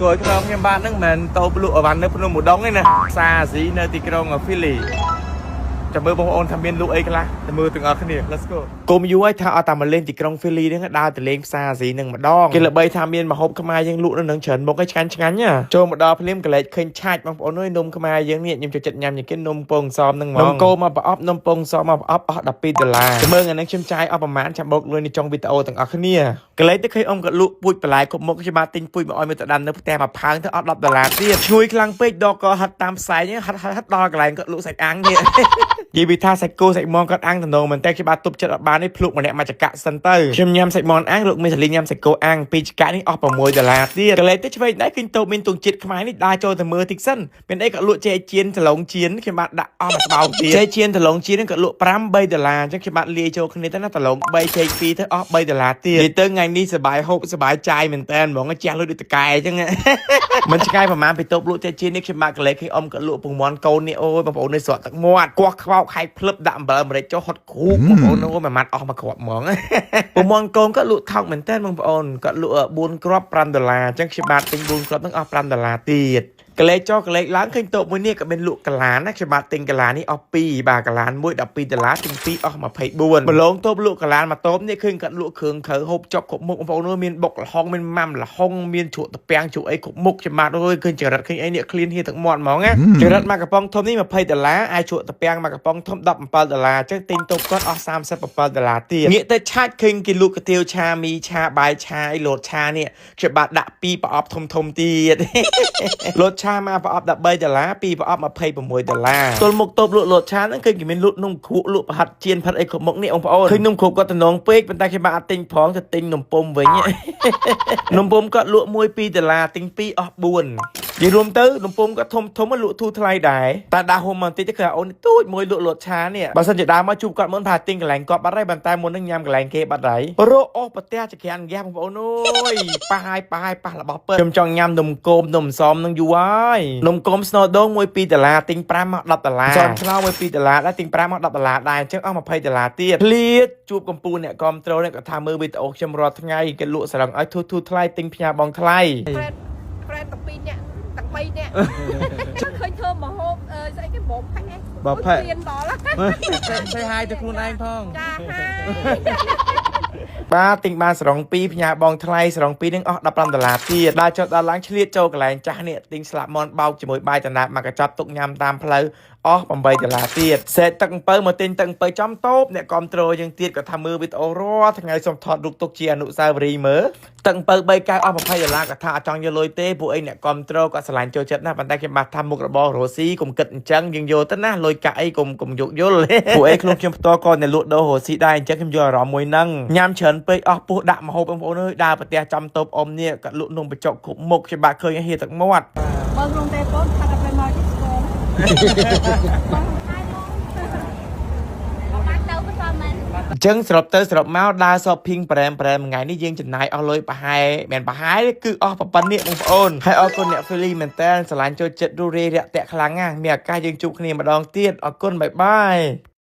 ក្រោយខ្នងខ្ញុំបាទហ្នឹងមិនមែនតូបលក់អីវ៉ាន់នៅភ្នំឧដុង្គទេណាផ្សារអាស៊ីនៅទីក្រុងហ្វីលីចាំមើលបងប្អូនថាមានលក់អីខ្លះទៅមើលទាំងអស់គ្នា Let's go. គុំយូរហើយថាអត់តាមមកលេងទីក្រុងហ្វីលីហ្នឹងដើរទៅលេងផ្សារអាស៊ីហ្នឹងម្ដងគេល្បីថាមានម្ហូបខ្មែរយើងលក់នៅនឹងច្រើនមុខឯងឆ្ងាញ់ឆ្ងាញ់ណាចូលមកដល់ភ្លាមកលែកឃើញឆាច់បងប្អូនអើយនំខ្មែរយើងនេះខ្ញុំចូលចិត្តញ៉ាំជាងគេនំពងសមហ្នឹងហ្មងនំគោមកប្រអប់នំពងសមមកប្រអប់អស់12ដុល្លារចាំមើលថ្ងៃនេះខ្ញុំចាយអស់ប្រហែលចាំបូកលុយនៅចុងវីដេអូទាំងអស់គ្នាកលែកទៅឃើញអ៊ំក៏លក់ពូជបន្លែគ្រប់មុខខ្ញុំបាទទិញពូជមកឲ្យមើលទៅដាំនៅផ្ទះមកផើងទៅអស់10ដុល្លារទៀតឈ្ងុយខ្លាំងពេកដកក៏ហិតតាមផ្សែងហិតហិតហិតដល់កន្លែងក៏លក់សាច់អាំងនេះ និយាយពីថាសាច់គោសាច់មន់គាត់អាំងតំណងមែនតែខ្ញុំបាទទប់ចិត្តអត់បាននេះភ្លុកម្នាក់មួយចកសិនទៅខ្ញុំញ៉ាំសាច់មន់អាំងលោកមេសាលីញ៉ាំសាច់គោអាំងពីរចកនេះអស់6ដុល្លារទៀតកលែកទៅឆ្វេងដៃឃើញតូបមានទងជាតិខ្មែរនេះដើរចូលទៅមើលតិចសិនមានអីក៏លក់ចេកចៀនដលងចៀនខ្ញុំបាទដាក់អស់មួយស្បោងទៀតចេកចៀនដលងចៀនហ្នឹងក៏លក់5 3ដុល្លារអញ្ចឹងខ្ញុំបាទលាយចូលគ្នាទៅណាដលង3ចេក2ទៅអស់3ដុល្លារទៀតនិយាយទៅថ្ងៃនេះសបាយហូបសបាយចាយមែនតើហ្មងជះលុយដូចតកែអញ្ចឹង មិនឆ្ងាយប្រហែលពីតូបលក់ចេកចៀននេះខ្ញុំបាទកលែកឃើញអ៊ំក៏លក់ពងមាន់កូននេះអូយបងប្អូននេះស្រក់ទឹកមាត់កោះខ្វោកហែកភ្លឹបដាក់អំបិលម្រេចចុះហត់គ្រូកបងប្អូនអូយមួយម៉ាត់អស់មួយគ្រាប់ហ្មង ពងមាន់កូនក៏លក់ថោកមែនតើបងប្អូនក៏លក់4គ្រាប់5ដុល្លារអញ្ចឹងខ្ញុំបាទទិញ4គ្រាប់ហ្នឹងអស់5ដុល្លារទៀតកលេចចុះកលេចឡើងឃើញតូបមួយនេះក៏មានលក់កាឡានណាខ្ញុំបាទទិញកាឡាននេះអស់2បាទកាឡានមួយ12ដុល្លារទិញ2អស់24ម្លងតូបលក់កាឡានមួយតូបនេះឃើញគាត់លក់គ្រឿងក្រៅហូបចុកគ្រប់មុខបងប្អូនអើយមានបុកល្ហុងមានម៉ាំល្ហុងមានជ្រក់តាពាំងជ្រក់អីគ្រប់មុខខ្ញុំបាទអើយឃើញចរិតឃើញអីនេះឃ្លានហៀទឹកមាត់ហ្មងណាចរិតមកកំប៉ុងធំនេះ20ដុល្លារអាយជ្រក់តាពាំងមកកំប៉ុងធំ17ដុល្លារអញ្ចឹងទិញតូបគាត់អស់37ដុល្លារទៀតងាកទៅឆាច់ឃើញគេលក់កាទៀវឆាមីឆាបាយឆាអីលោតឆានេះខ្ញុំបាទដាក់ពីរប្រអប់ធំធំទៀត លោតឆាមកប្រអប់13ដុល្លារពីរប្រអប់26ដុល្លារទល់មុខតូបលក់លោតឆាហ្នឹងឃើញគេមានលក់នំគ្រក់លក់ប្រហិតចៀនផិតអីគ្រប់មុខនេះបងប្អូនឃើញនំគ្រក់គាត់តំណងពេកប៉ុន្តែខ្ញុំបាទអត់ទិញផងទៅទិញនំពុំវិញ នំពុំគាត់លក់1 2ដុល្លារទិញ2អស់4និយាយរួមទៅនំពុំគាត់ធំធំលក់ធូរថ្លៃដែរតែដាក់ហុំមកបន្តិចទៅគឺអូនទូចមួយលក់លក់ឆានេះបើសិនជាដើមមកជួបគាត់មុនថាទិញកន្លែងគាត់បាត់ហើយប៉ុន្តែមុននឹងញ៉ាំកន្លែងគេបាត់ហើយរកអស់ប្រទះចក្រានហ្គាសបងប្អូនអើយប៉ះហើយប៉ះហើយប៉ះរបស់ពិតខ្ញុំចង់ញ៉ាំនំគមនំសមនឹងយូរហើយនំគមស្នូដូង1 2ដុល្លារទិញ5មក10ដុល្លារសមឆ្លោ1 2ដុល្លារដែរទិញ5មក10ដុល្លារដែរអញ្ចឹងអស់20ដុល្លារទៀតភ្លៀតជួបកំពូលអ្នកគ្រប់ត្រូលអ្នកគាត់ថាមើលវីដេអូខ្ញុំរាល់ថ្ងៃគេលក់ស្រឹងឲ្យធូរធូរថ្លៃទិញផ្ញើបងថ្លៃ friend friend ទាំងពីរនាក់ទាំង3នាក់ឃើញធ្វើមហូបអឺស្អីគេបបផេះ បបផេះ រៀនដល់ say hi ទៅខ្លួនឯងផង ចាហើយ បាទទិញបានសរង2ផ្ញើបងថ្លៃសរង2នឹងអស់15ដុល្លារទៀតដល់ចុះដល់ឡើងឆ្លៀតចូលកន្លែងចាស់នេះទិញស្លាប់មន់បោកជាមួយបាយតំណាបមកកញ្ចប់ទុកញ៉ាំតាមផ្លូវអស់8ដុល្លារទៀតសេតទឹកអំពៅមកទិញទឹកអំពៅចំតូបអ្នកគ្រប់ត្រូលយើងទៀតក៏ថាមើលវីដេអូរាល់ថ្ងៃសុំថតរូបទុកជាអនុស្សាវរីយ៍មើលទឹកអំពៅ3កែវអស់20ដុល្លារក៏ថាអត់ចង់យកលុយទេពួកអីអ្នកគ្រប់ត្រូលក៏ស្រឡាញ់ចូលចិត្តណាស់ប៉ុន្តែគេបាត់ថាមុខរបររស់ស៊ីកុំគិតអញ្ចឹងយើងយកទៅណាលុយកាក់អីកុំកុំយកយល់ ពួកអីខ្លួនខ្ញុំផ្ទាល់ក៏អ្នកលក់ដូររស់ស៊ីដែរអញ្ចឹងខ្ញុំយកអារម្មណ៍មួយហ្នឹងញ៉ាំច្រើនពេកអស់ពោះដាក់មហូបបងប្អូនអើយដើរប្រទះចំតូបអ៊ំនេះក៏លក់នំបញ្ចុកគ្រប់មុខខ្ញុំបាទឃើញហៀទឹកមាត់ បើក្នុងទេបងថាតែមកជិះស្គម បានទៅក៏សមមែន អញ្ចឹងសរុបទៅសរុបមកដើរ shopping ប្រែមប្រែមថ្ងៃនេះយើងចំណាយអស់លុយប្រហែលមិនប្រហែលទេគឺអស់ប៉ុណ្ណេះបងប្អូនហើយអរគុណអ្នក Philly មែនតើស្រឡាញ់ចូលចិត្តរូរាយរាក់ទាក់ខ្លាំងណាស់មានឱកាសយើងជួបគ្នាម្ដងទៀតអរគុណ bye bye.